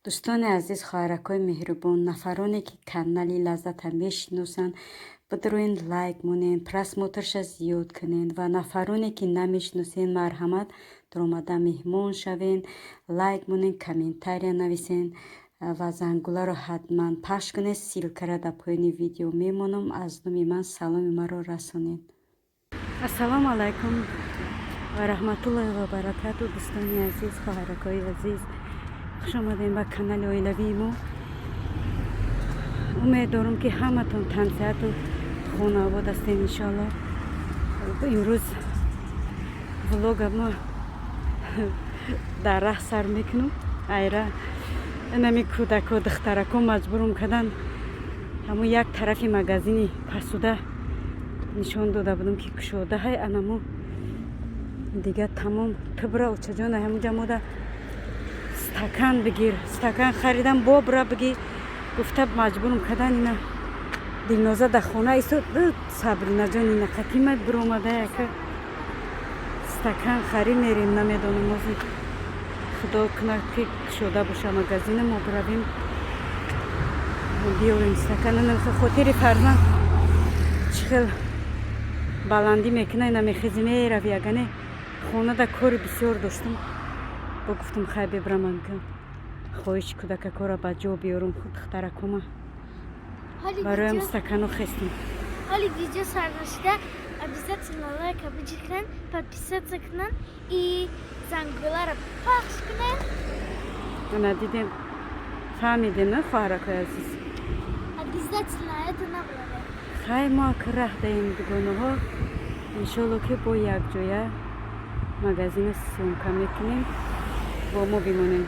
Дӯстони азиз, хоҳаракҳои меҳрубон, нафароне ки канали Лаззата мешиносанд, бидроен, лайк монен, просмотрша зиёд кунен ва нафароне ки намешиносен, марҳамат, даромада меҳмон шавен, лайк монен, комментария нависен ва зангуларо ҳатман пахш кунед. Ссылкара дар поёни видео мемонам. Аз номи ман саломи маро расонед. Ассалому алайкум ва раҳматуллоҳи ва баракату. Дӯстони азиз, хоҳаракҳои азиз, хуш омадем ба канали оилавии мо. Умед дорам, ки ҳаматон тансиҳату хонаобод ҳастем, иншоалло. Имрӯз влога мо дар раҳ сар мекунам. Айра инами кӯдако, духтарако маҷбурум кардан. Ҳамун як тарафи магазини пасуда нишон дода будам, ки кушода ҳай, анаму дига тамом. Тубра, очаҷон, ҳамунҷа мода стакан бигир, стакан харидам, бобра биги гуфта маҷбурум кардан. Ина Дилноза дар хона истод. Сабринаҷон, ина қатима биромада, яка стакан харид мерем. Намедонам, ҳозир худо кунад, ки кушода боша магазина, мо биравем, биёрем стакан. Хотири фарзанд чӣ хел баландӣ мекуна, ина мехези, мерави. Ягане хонада кори бисёр доштам, бо гуфтам, хай, бибрамам, ки хоҳиши кӯдакакора ба ҷо биёрум, духтаракома бароям стакану хестем. Ҳоли видео сар нашуда, обязательно лайка биҷихен, подписаться кунан и зангуларо пахш кунен. Ана дидем, фаҳмидем, на, хоҳаракои азиз? Обязательно это набрали. Хай, мо ака раҳ даем, дугонаҳо. Иншолло, ки бо якҷоя магазина съёмка мекунем, бо мо бимонем.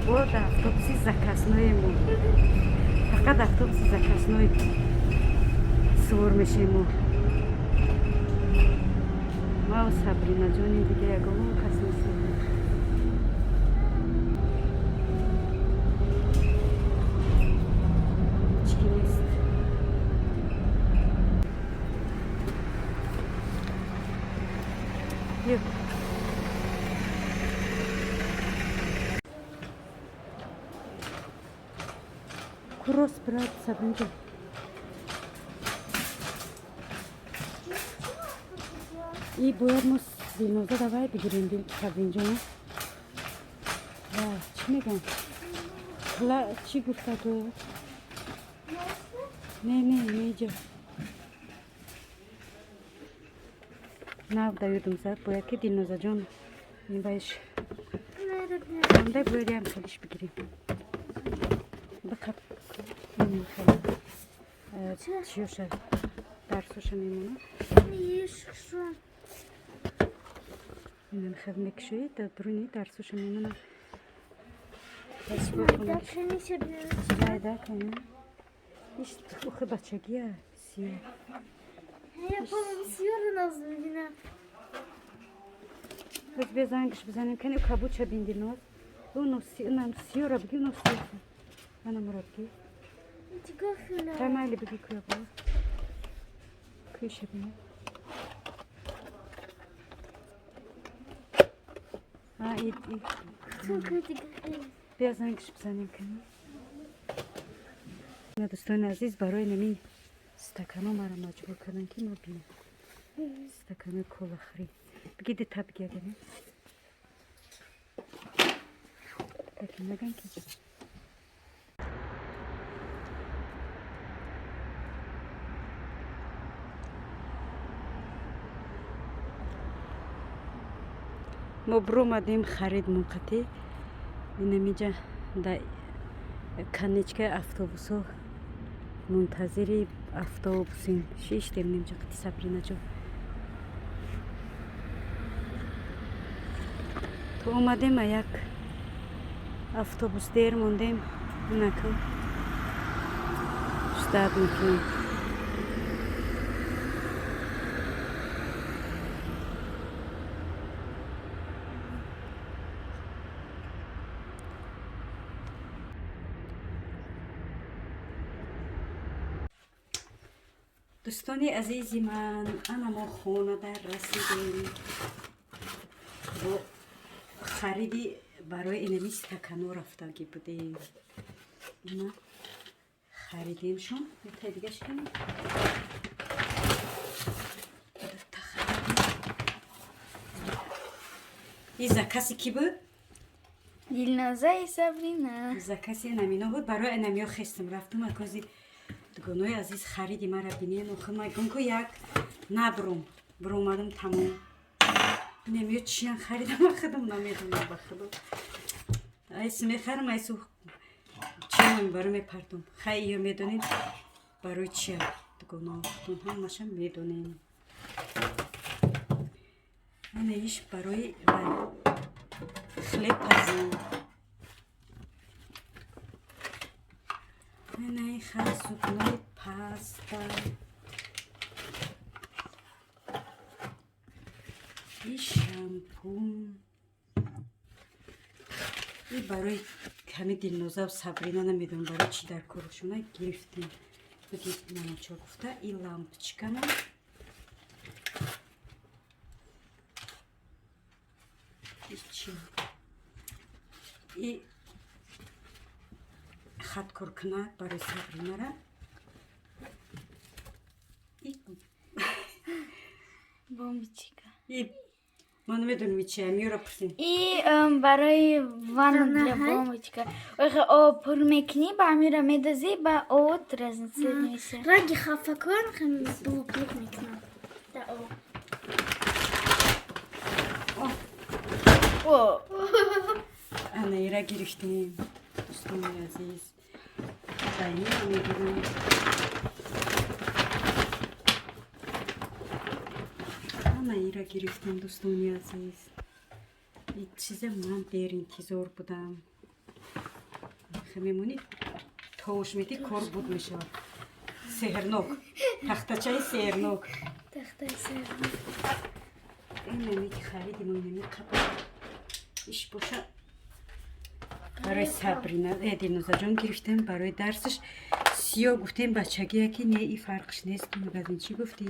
Бо дар автобуси заказное, мо фақат автобуси заказной сувор мешем. Мо маву Сабринаҷони, дига ягон кас нестем. Ҳечки нест. Ё. Кросс, брат, Сабринҷон. И бояд мо Дилноза давай бигирем, Сабринҷон. Ва чӣ мегам? Чӣ гуфта ту? Не, не, неҷа. Нав да ёдум зад, бояд ки Дилнозаҷон ин баиш андай бояд ям хелиш бигирем. Бақаб ин хеле чиёша, дарсоша мемонад. Инам хел мекушоед, дар дуруни дарсоша мемонад. Майда кани. Иш охи бачагия сиё. Я, по-моему, сиёро наз мебинам. Боз бия, зангаш бизанем. Кани кабуча бин, Дилноз. Уно нам сиёра биги, уно сиё. Ана мура биги. Чикор хела? Хай, майли, биги, куя бо. Куйша бин. А, и. Бия, зангаш бизанем, кани. Дӯстони азиз, барои нами стакано маро маҷбур карданд, ки мо бинем стаканои колахрӣ. Биги, дита биги, агане таки наган ки. Мо биромадем харид мунқатӣ. Инамиҷа дар конечкаи автобусҳо мунтазири автобусем, шиштем нимҷа қити Сабринаҷон. То омадем, а як автобус дер мондем. Инаку ждать мекунем. Дӯстони азизи ман, ана мо хона дар расидем бо хариди барои инами стакано рафтагӣ будем. Ина харидемшон. Яктай дига шиканем. Дута харидем. И закази кӣ буд? Дилноза и Сабрина. Закази инамино буд. Барои инамиё хестам рафтам. Акози дугонои азиз, хариди мара бинен. Охир ма гум ку як набрум. Буромадам, тамом. Инамиё чиян харидам, ма худам намедонам, ба худо. Айс мехарам, айсу чиё мебарам, мепартом. Хай, иё медонед барои чия, дугоно, худтон ҳамаша медонем. Ана иш барои вай хлеб пазӣ. Ана хай зубной паста. И шампун. И барои ҳами Дилноза Сабрина, намедонам барои чӣ дар коршона гирифтем. Буги намачо гуфта, и лампочкама. И чи? И хаткоркунак барои Сабринара. И Бомбочка. И ма намедонам чи амиёра пурсем. И барои ванна для Ванна, бомбочка. Охе, об пур мекунӣ, ба амира медозӣ, ба об разноцветный меша. Ранги хафакон хам блук-блук мекунам. Да об. О, Ана ира гирифтем, дӯстони азиз. Ба ина мегирем. Ана ира гирифтем, дӯстони азиз. И чиза ман дер интизор будам. Мемонӣ, тош мети, кор буд мешавад. Сеҳрнок. Тахтачаи сеҳрнок. Тахтаи сеҳрнок. Инами ки харидим, инами қабл. Иш боша барои Сабрина, Дилнозаҷон гирифтем барои дарсаш. Сиё гуфтем бачагия ки не, и фарқш нест. Магазин чӣ гуфтӣ?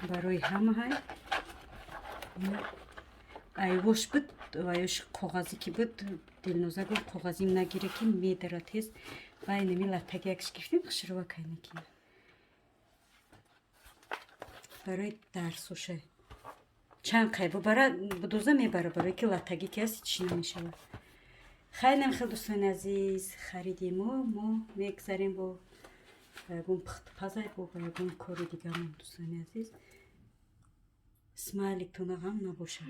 Барои ҳама ҳай. Айвош буд, ваёш коғазе ки буд, Дилноза гуфт, коғазим нагире ки медара тез. Ва инами латтагиякш гирифтем, хушрува кайнаки. Барои дарсоша. Чанд қай бубара, будоза мебара, барои ки латтагӣ ки аст, чӣ намешавад. Хайнам хел, дӯстони азиз, хариди мо мегзарем бо ягон пухтупазай, бо ба ягон кори дигарон, дӯстони азиз. Смайликтона ғам набошад.